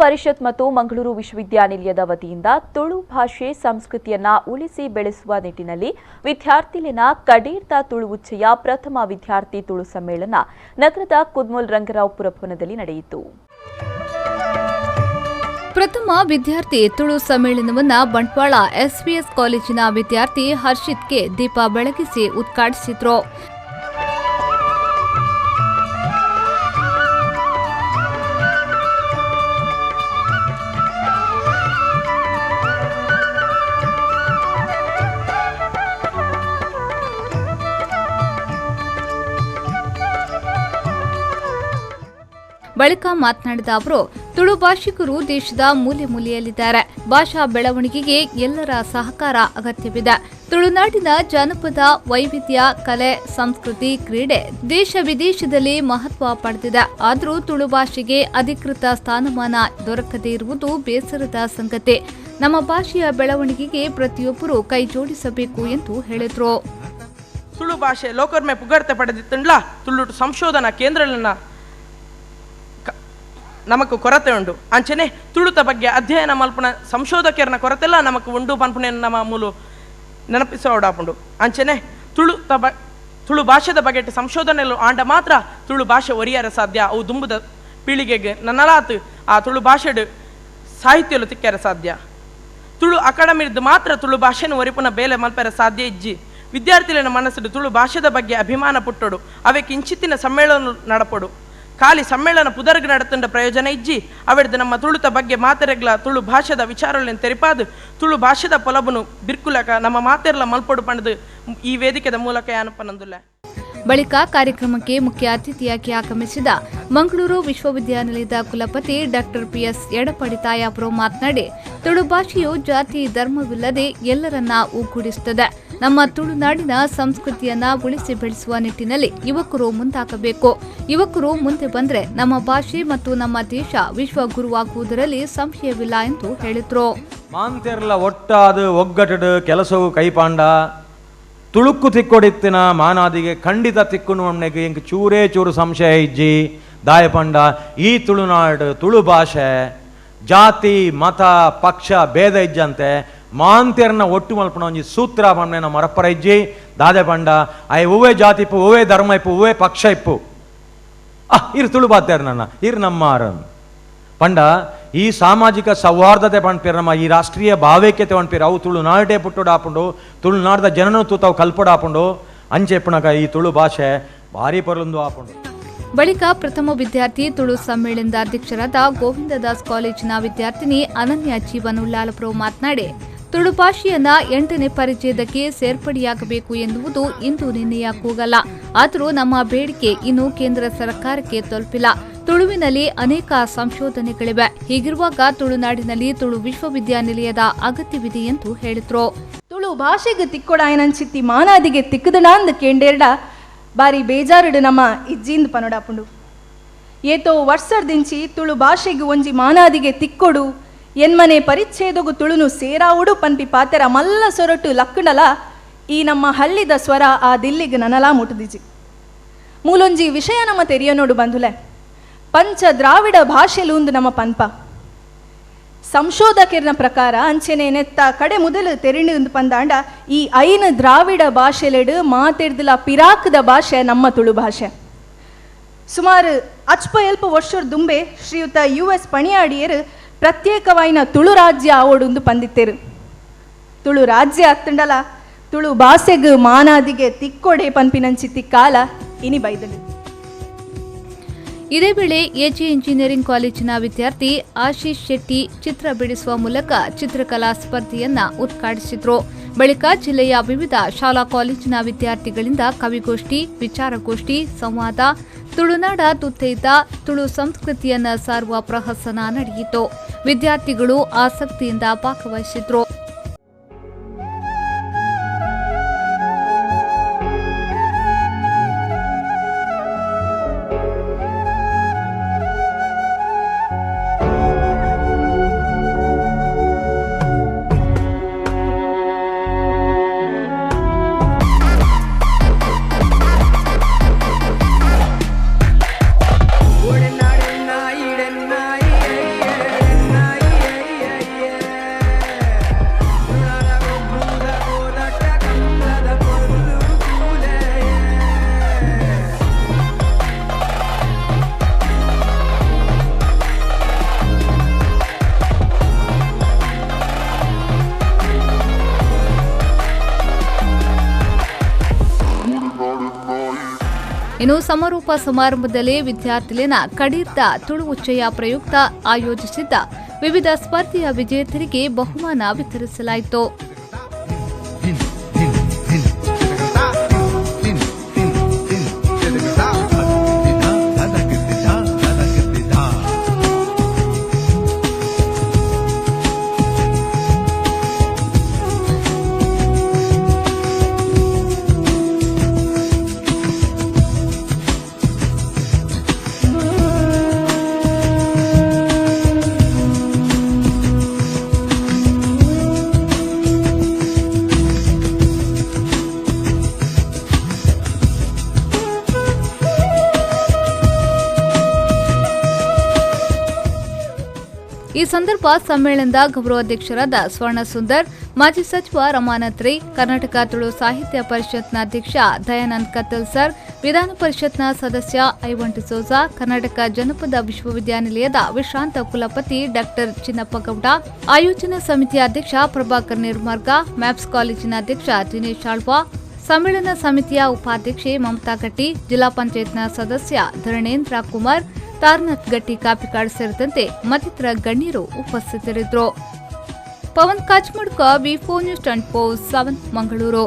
ಪರಿಷತ್ ಮತ್ತು ಮಂಗಳೂರು ವಿಶ್ವವಿದ್ಯಾನಿಲಯದ ವತಿಯಿಂದ ತುಳು ಭಾಷೆ ಸಂಸ್ಕೃತಿಯನ್ನ ಉಳಿಸಿ ಬೆಳೆಸುವ ನಿಟ್ಟಿನಲ್ಲಿ ವಿದ್ಯಾರ್ಥಿಲಿನ ಕಡೀರ್ದ ತುಳು ಉಚ್ಚಯ ಪ್ರಥಮ ವಿದ್ಯಾರ್ಥಿ ತುಳು ಸಮ್ಮೇಳನ ನಗರದ ಕುದ್ಮುಲ್ ರಂಗರಾವ್ ಪುರಭವನದಲ್ಲಿ ನಡೆಯಿತು. ಪ್ರಥಮ ವಿದ್ಯಾರ್ಥಿ ತುಳು ಸಮ್ಮೇಳನವನ್ನು ಬಂಟ್ವಾಳ ಎಸ್ವಿಎಸ್ ಕಾಲೇಜಿನ ವಿದ್ಯಾರ್ಥಿ ಹರ್ಷಿತ್ ಕೆ ದೀಪ ಬೆಳಗಿಸಿ ಉದ್ಘಾಟಿಸಿದರು. ಬಳಿಕ ಮಾತನಾಡಿದ ಅವರು, ತುಳು ಭಾಷಿಕರು ದೇಶದ ಮೂಲೆ ಮೂಲೆಯಲ್ಲಿದ್ದಾರೆ. ಭಾಷಾ ಬೆಳವಣಿಗೆಗೆ ಎಲ್ಲರ ಸಹಕಾರ ಅಗತ್ಯವಿದೆ. ತುಳುನಾಡಿನ ಜಾನಪದ ವೈವಿಧ್ಯ, ಕಲೆ, ಸಂಸ್ಕೃತಿ, ಕ್ರೀಡೆ ದೇಶ ವಿದೇಶದಲ್ಲಿ ಮಹತ್ವ ಪಡೆದಿದೆ. ಆದರೂ ತುಳು ಭಾಷೆಗೆ ಅಧಿಕೃತ ಸ್ಥಾನಮಾನ ದೊರಕದೇ ಇರುವುದು ಬೇಸರದ ಸಂಗತಿ. ನಮ್ಮ ಭಾಷೆಯ ಬೆಳವಣಿಗೆಗೆ ಪ್ರತಿಯೊಬ್ಬರೂ ಕೈ ಜೋಡಿಸಬೇಕು ಎಂದು ಹೇಳಿದರು. ತುಳು ಭಾಷೆ ಲೋಕರ್ಮೆ ಪುಗರ್ತೆ ಪಡೆದಿತ್ತಂಡ್ಲ ತುಳು ಸಂಶೋಧನಾ ಕೇಂದ್ರಗಳನ್ನ ನಮಕ್ ಕೊರತೆ ಉಂಡು. ಅಂಚನೆ ತುಳುತ ಬಗ್ಗೆ ಅಧ್ಯಯನ ಮಲ್ಪುನ ಸಂಶೋಧಕರನ ಕೊರತೆಲ್ಲ ನಮಕ್ ಉಂಡು ಪನ್ಪುನೆ ನಮ್ಮ ಮೂಲು ನೆನಪಿಸೋಡಾಪುಂಡು. ಅಂಚನೆ ತುಳು ಭಾಷೆದ ಬಗ್ಗೆ ಸಂಶೋಧನೆಲು ಆಂಡ ಮಾತ್ರ ತುಳು ಭಾಷೆ ಒರಿಯರ ಸಾಧ್ಯ. ಅವು ದುಂಬುದ ಪೀಳಿಗೆಗೆ ನನ್ನಲಾತ್ ಆ ತುಳು ಭಾಷೆಡು ಸಾಹಿತ್ಯಲು ತಿಕ್ಕರ ಸಾಧ್ಯ. ತುಳು ಅಕಾಡೆಮಿದ್ದು ಮಾತ್ರ ತುಳು ಭಾಷೆನು ಒರಿಪುನ ಬೇಲೆ ಮಲ್ಪೆರ ಸಾಧ್ಯ ಇಜ್ಜಿ. ವಿದ್ಯಾರ್ಥಿಗಳ ಮನಸ್ಸು ತುಳು ಭಾಷೆದ ಬಗ್ಗೆ ಅಭಿಮಾನ ಪುಟ್ಟೋಡು, ಅವೆ ಕಿಂಚಿತ್ತಿನ ಸಮ್ಮೇಳನ ನಡಪೊಡು. ಖಾಲಿ ಸಮ್ಮೇಳನ ಪುದರ್ಗ್ ನಡತಂಡ ಪ್ರಯೋಜನ ಇಜ್ಜಿ. ಅವೆಡ್ದು ನಮ್ಮ ತುಳುತ ಬಗ್ಗೆ ಮಾತೆರೆಗ್ಲ ತುಳು ಭಾಷೆದ ವಿಚಾರಗಳನ್ನು ತೆರಿಪಾದು ತುಳು ಭಾಷೆದ ಪೊಲಬುನು ಬಿರ್ಕುಲಕ ನಮ್ಮ ಮಾತೆರ್ಲ ಮಲ್ಪೊಡು ಪಂಡದು ಈ ವೇದಿಕೆದ ಮೂಲಕ ಯಾನಪ್ಪನಂದುಲ್ಲ. ಬಳಿಕ ಕಾರ್ಯಕ್ರಮಕ್ಕೆ ಮುಖ್ಯ ಅತಿಥಿಯಾಗಿ ಆಗಮಿಸಿದ ಮಂಗಳೂರು ವಿಶ್ವವಿದ್ಯಾನಿಲಯದ ಕುಲಪತಿ ಡಾಕ್ಟರ್ ಪಿಎಸ್ ಎಡಪಡಿತಾಯ ಅವರು ಮಾತನಾಡಿ, ತುಳು ಭಾಷೆಯು ಜಾತಿ ಧರ್ಮವಿಲ್ಲದೆ ಎಲ್ಲರನ್ನ ಒಗ್ಗೂಡಿಸುತ್ತದೆ. ನಮ್ಮ ತುಳುನಾಡಿನ ಸಂಸ್ಕೃತಿಯನ್ನ ಉಳಿಸಿ ಬೆಳೆಸುವ ನಿಟ್ಟಿನಲ್ಲಿ ಯುವಕರು ಮುಂದಾಗಬೇಕು. ಯುವಕರು ಮುಂದೆ ಬಂದರೆ ನಮ್ಮ ಭಾಷೆ ಮತ್ತು ನಮ್ಮ ದೇಶ ವಿಶ್ವಗುರುವಾಗುವುದರಲ್ಲಿ ಸಂಶಯವಿಲ್ಲ ಎಂದು ಹೇಳಿದರು. ಮಾಂತೆರ್ಲ ಒಟ್ಟಾದ ಒಗ್ಗಟ್ಟಡು ಕೆಲಸವು ಕೈಪಾಂಡ ತುಳುಕು ತಿಕ್ಕೊಡಿತ್ತಿನ ಮಾನಾದಿಗೆ ಖಂಡಿತ ತಿಕ್ಕುನು ಎಂಕ್ ಚೂರೇ ಚೂರು ಸಂಶಯ ಇಜ್ಜಿ. ದಾಯಪಂಡ ಈ ತುಳುನಾಡು ತುಳು ಭಾಷೆ ಜಾತಿ ಮತ ಪಕ್ಷ ಭೇದ ಇಜ್ಜಂತೆ ಮಾಂತೆರ್ನ ಒಟ್ಟು ಮಲ್ಪನ ಒಂಜಿ ಸೂತ್ರ ಪಂಡ ಮರಪ್ಪರ ಇಜ್ಜಿ. ದಾದೆ ಪಂಡ ಆಯ್ ಹೂವೇ ಜಾತಿ ಇಪ್ಪು, ಹೂವೇ ಧರ್ಮ ಇಪ್ಪು, ಹೂವೇ ಪಕ್ಷ ಇಪ್ಪು, ಇರು ತುಳು ಬಾತ್ಯಾರ ನನ್ನ ಇರು ನಮ್ಮಾರ ಪಂಡ ಈ ಸಾಮಾಜಿಕ ಸೌಹಾರ್ದತೆ ಪಣ್ಪೇರ್ ನಮ್ಮ ಈ ರಾಷ್ಟ್ರೀಯ ಭಾವೈಕ್ಯತೆ ಪಣ್ಪೇರ್ ಅವು ತುಳುನಾಡೇ ಪುಟ್ಟುಡಾಪುಂಡು, ತುಳುನಾಡದ ಜನನು ತೂತಾವು ಕಲ್ಪಡಾಪುಂಡು. ಅಂಚೆಪ್ಪುನಗ ಈ ತುಳು ಭಾಷೆ ಭಾರಿ ಪೊರ್ಲುಂದು ಆಪುಂಡು. ಬಳಿಕ ಪ್ರಥಮ ವಿದ್ಯಾರ್ಥಿ ತುಳು ಸಮ್ಮೇಳನದ ಅಧ್ಯಕ್ಷರಾದ ಗೋವಿಂದದಾಸ್ ಕಾಲೇಜಿನ ವಿದ್ಯಾರ್ಥಿನಿ ಅನನ್ಯ ಜೀವನ್ ಉಳ್ಳಾಲಪುರ ಮಾತನಾಡಿ, ತುಳು ಭಾಷೆಯನ್ನ 8ನೇ ಪರಿಚ್ಛೇದಕ್ಕೆ ಸೇರ್ಪಡೆಯಾಗಬೇಕು ಎನ್ನುವುದು ಇಂದು ನಿನ್ನೆಯ ಕೂಗಲ್ಲ. ಆದರೂ ನಮ್ಮ ಬೇಡಿಕೆ ಇನ್ನೂ ಕೇಂದ್ರ ಸರ್ಕಾರಕ್ಕೆ ತಲುಪಿಲ್ಲ. ತುಳುವಿನಲ್ಲಿ ಅನೇಕ ಸಂಶೋಧನೆಗಳಿವೆ. ಹೀಗಿರುವಾಗ ತುಳುನಾಡಿನಲ್ಲಿ ತುಳು ವಿಶ್ವವಿದ್ಯಾನಿಲಯದ ಅಗತ್ಯವಿದೆ ಎಂದು ಹೇಳಿದರು. ತುಳು ಭಾಷೆಗೆ ತಿಕ್ಕೊಡಾಯನಂಚಿತ್ತಿ ಮಾನಾದಿಗೆ ತಿಕ್ಕದಣಾಂದ್ ಕೇಂಡೇರ್ಡ ಬಾರಿ ಬೇಜಾರುಡು ನಮ್ಮ ಇಜ್ಜಿಂದ್ ಪನೊಡಾಪುಂಡು. ಏತೋ ವರ್ಷರ್ದಿಂಚಿ ತುಳು ಭಾಷೆಗೆ ಒಂಜಿ ಮಾನಾದಿಗೆ ತಿಕ್ಕೊಡು ಎನ್ಮನೆ ಪರಿಚ್ಛೇದಗು ತುಳುನು ಸೇರಾವುಡು ಪನ್ಪಿ ಪಾತೆರ ಮಲ್ಲ ಸೊರಟು ಲಕ್ಕಣಲ ಈ ನಮ್ಮ ಹಳ್ಳಿದ ಸ್ವರ ಆ ದಿಲ್ಲಿಗೆ ನನಲಾ ಮುಟ್ಟುದಿಜಿ. ಮೂಲೊಂಜಿ ವಿಷಯ ನಮ್ಮ ತೆರಿಯನೋಡು ಬಂಧುಲೆ, ಪಂಚ ದ್ರಾವಿಡ ಭಾಷೆಲೂಂದು ನಮ್ಮ ಪನ್ಪ ಸಂಶೋಧಕರ್ನ ಪ್ರಕಾರ ಅಂಚೆನೆ ನೆತ್ತ ಕಡೆ ಮೊದಲು ತೆರಿಣು ಪಂದಾಂಡ ಈ 5 ದ್ರಾವಿಡ ಭಾಷೆಲೆಡು ಮಾತೆರ್ದಲ ಪಿರಾಕದ ಭಾಷೆ ನಮ್ಮ ತುಳು ಭಾಷೆ. ಸುಮಾರು ಅಚ್ಪ ಎಲ್ಪ ವರ್ಷದ ದುಂಬೆ ಶ್ರೀಯುತ ಯು.ಎಸ್. ಪಣಿಯಾಡಿಯರು ಪ್ರತ್ಯೇಕವಾಯಿನ ತುಳು ರಾಜ್ಯ ಆವೋಡುಂದು ಪಂದಿತ್ತೇರು. ತುಳು ರಾಜ್ಯ ಅತ್ತಂಡಲ ತುಳು ಭಾಷೆಗೆ ಮಾನಾದಿಗೆ ತಿಕ್ಕೊಡೆ ಪನ್ಪಿನಂಚಿತ್ತಿ ಕಾಲ ಇನಿ ಬೈದಳು. ಇದೇ ವೇಳೆ ಎಜೆ ಇಂಜಿನಿಯರಿಂಗ್ ಕಾಲೇಜಿನ ವಿದ್ಯಾರ್ಥಿ ಆಶೀಶ್ ಶೆಟ್ಟಿ ಚಿತ್ರ ಬಿಡಿಸುವ ಮೂಲಕ ಚಿತ್ರಕಲಾ ಸ್ಪರ್ಧೆಯನ್ನ ಉದ್ಘಾಟಿಸಿದರು. ಬಳಿಕ ಜಿಲ್ಲೆಯ ವಿವಿಧ ಶಾಲಾ ಕಾಲೇಜಿನ ವಿದ್ಯಾರ್ಥಿಗಳಿಂದ ಕವಿಗೋಷ್ಠಿ, ವಿಚಾರಗೋಷ್ಠಿ, ಸಂವಾದ, ತುಳುನಾಡ ತುತ್ತೈತ, ತುಳು ಸಂಸ್ಕೃತಿಯನ್ನು ಸಾರುವ ಪ್ರಹಸನ ನಡೆಯಿತು. ವಿದ್ಯಾರ್ಥಿಗಳು ಆಸಕ್ತಿಯಿಂದ ಭಾಗವಹಿಸಿದ್ರು. ನಾಯಿಡೆನ್ನಾಯಿ. ಇನ್ನು ಸಮಾರೋಪ ಸಮಾರಂಭದಲ್ಲಿ ವಿದ್ಯಾರ್ಥಿಗಳಿನ ಕಡೀರ್ದ ತುಳು ಉಚ್ಚಯ ಪ್ರಯುಕ್ತ ಆಯೋಜಿಸಿದ್ದ ವಿವಿಧ ಸ್ಪರ್ಧೆಯ ವಿಜೇತರಿಗೆ ಬಹುಮಾನ ವಿತರಿಸಲಾಯಿತು. ಈ ಸಂದರ್ಭ ಸಮ್ಮೇಳನದ ಗೌರವಾಧ್ಯಕ್ಷರಾದ ಸ್ವರ್ಣ ಸುಂದರ್, ಮಾಜಿ ಸಚಿವ ರಮಾನಾಥ್ ರೈ, ಕರ್ನಾಟಕ ತುಳು ಸಾಹಿತ್ಯ ಪರಿಷತ್ನ ಅಧ್ಯಕ್ಷ ದಯಾನಂದ್ ಕತ್ತಲ್ ಸರ್, ವಿಧಾನ ಪರಿಷತ್ನ ಸದಸ್ಯ ಐವನ್ ಡಿಸೋಜಾ, ಕರ್ನಾಟಕ ಜನಪದ ವಿಶ್ವವಿದ್ಯಾನಿಲಯದ ವಿಶ್ರಾಂತ ಕುಲಪತಿ ಡಾಕ್ಟರ್ ಚಿನ್ನಪ್ಪಗೌಡ, ಆಯೋಜನಾ ಸಮಿತಿಯ ಅಧ್ಯಕ್ಷ ಪ್ರಭಾಕರ್ ನಿರ್ಮಾರ್ಗ, ಮ್ಯಾಪ್ಸ್ ಕಾಲೇಜಿನ ಅಧ್ಯಕ್ಷ ದಿನೇಶ್ ಆಳ್ವಾ, ಸಮ್ಮೇಳನ ಸಮಿತಿಯ ಉಪಾಧ್ಯಕ್ಷೆ ಮಮತಾ ಗಟ್ಟಿ, ಜಿಲ್ಲಾ ಪಂಚಾಯತ್ನ ಸದಸ್ಯ ಧರಣೇಂದ್ರ ಕುಮಾರ್, ತಾರನಾಥ್ ಗಟ್ಟಿ ಕಾಪಿಕಾಡ್ ಸೇರಿದಂತೆ ಮತ್ತಿತರ ಗಣ್ಯರು ಉಪಸ್ಥಿತರಿದ್ದರು. Pavan Kachmadka, V4 News 24/7, Mangaluru.